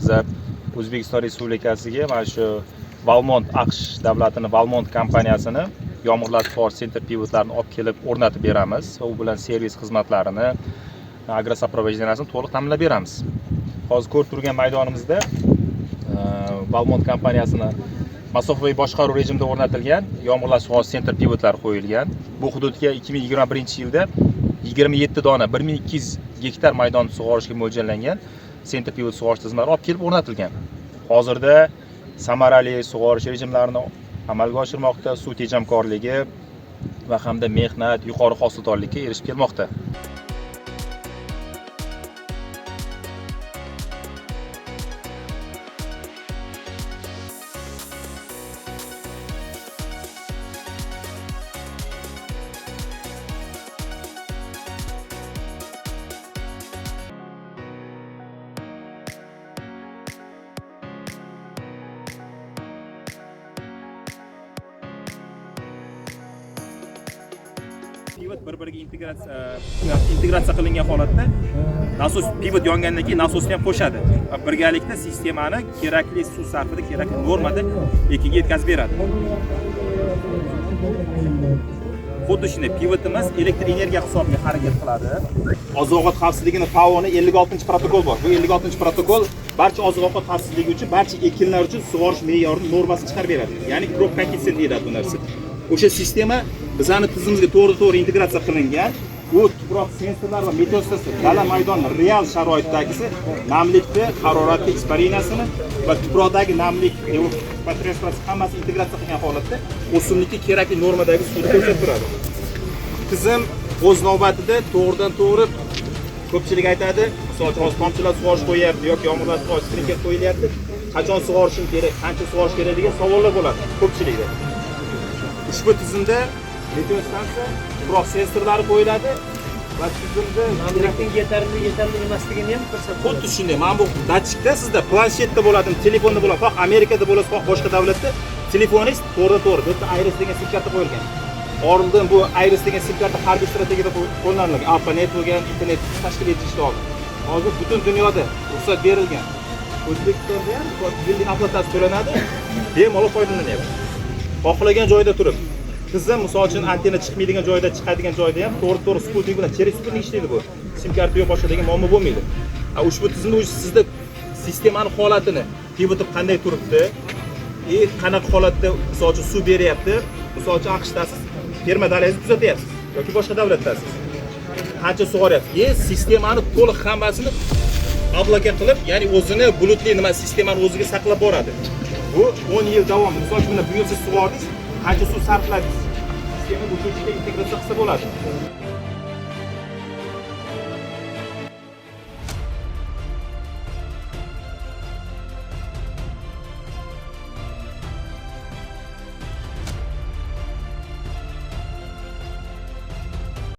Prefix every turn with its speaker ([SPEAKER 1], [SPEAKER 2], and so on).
[SPEAKER 1] Biza O'zbekiston Respublikasiga mana shu Valmont, AQSh davlatini Valmont kompaniyasini yomg'irlatib sug'orish center pivotlarini olib kelib o'rnatib beramiz va u bilan servis xizmatlarini, агросопровождение sini to'liq ta'minlab beramiz. Hozir ko'rib turgan maydonimizda Valmont kompaniyasini masofaviy boshqaruv rejimida o'rnatilgan yomg'irlatib sug'orish center pivotlari qo'yilgan. Bu hududga 2021-yilda 27 dona 1200 gektar maydonni sug'orishga mo'ljallangan center pivot sug'orish tizimlari olib kelib o'rnatilgan. Hozirda samarali sug'orish rejimlarini amalga oshirmoqda, suv tejamkorligi va hamda mehnat yuqori hosildorlikka erishib kelmoqda. Pivot bir-biriga integratsiya qilingan holatda nasos, pivot yongandan keyin nasosni ham qo'shadi va birgalikda sistemani kerakli suv sarfida, kerakli normada ekinga yetkazib beradi. Xuddi shunday pivotimiz elektr energiya hisobiga harakat qiladi. Oziq-ovqat xavfsizligini FAO'ni 56-protokol bor. Bu 56-protokol barcha oziq-ovqat xavfsizligi uchun, barcha ekinlar uchun sug'orish me'yorini, normasini chiqarib beradi. Ya'ni crop koeffitsient deyiladi bu narsa. O'sha sistema bizani tizimimizga to'g'ri-to'g'ri integratsiya qilingan. Bu tuproq sensorlar va meteostatsiya dala maydon real sharoitdagisi namlikni, haroratni, испарения sini va tuproqdagi namlik, evapotranspiratsiya hammasi integratsiya qilgan holatda o'simlikka kerakli normadagi suvni ko'rsatib turadi. Tizim o'z navbatida to'g'ridan to'g'ri, ko'pchilik aytadi, misol uchun hozir tomchilatib sug'orish qo'yyapti yoki yomg'irlatib sug'orish sprinkler qo'yilyapti. Qachon sug'orishim kerak, qancha sug'orish kerak degan savollar bo'ladi ko'pchilikda. Ushbu tizimda meteostansiya, tuproq sensorlari qo'yiladi va tizimda
[SPEAKER 2] Namlikning yetarli emasligini ham ko'rsatadi.
[SPEAKER 1] Xuddi shunday, mana bu datchikda sizda planshetda bo'ladimi, telefonda bo'ladi, xoh Amerikada bo'lasiz, xoh boshqa davlatda, telefoningiz to'g'ridan to'g'ri bu yerda Iris degan sim karta qo'yilgan. Oldin bu Iris degan sim karta harbiy strategiyada qo'llanilgan, ARPANET bo'lgan, internet tashkil etishda oldin. Hozir butun dunyoda ruxsat berilgan. O'zbekistonda ham yillik оплата si to'lanadi, bemalol foydalanyapti. Xohlagan joyda turib, tizim misol uchun antenna chiqmaydigan joyda, chiqadigan joyda ham to'g'ri-to'g'ri sputnik bilan, через sputnik ishlaydi bu. Sim karta yo'q, boshqa degan muammo bo'lmaydi. Ushbu tizimda o'zi sizda sistemani holatini, pivotib qanday turibdi, и qanaqa holatda misol uchun suv beryapti, misol uchun AQShdasiz, ferma dalangizni tuzatyapsiz yoki boshqa davlatdasiz. Qancha sug'oryapsiz? И sistemani to'liq hammasini облака qilib, ya'ni o'zini bulutli nima sistemani o'ziga saqlab boradi. Bu 10 yil davomida. Misol uchun mana bu yil siz sug'ordingiz, qancha suv sarfladingiz? Sistema o'sha ichiga integratsiya qilsa bo'ladi.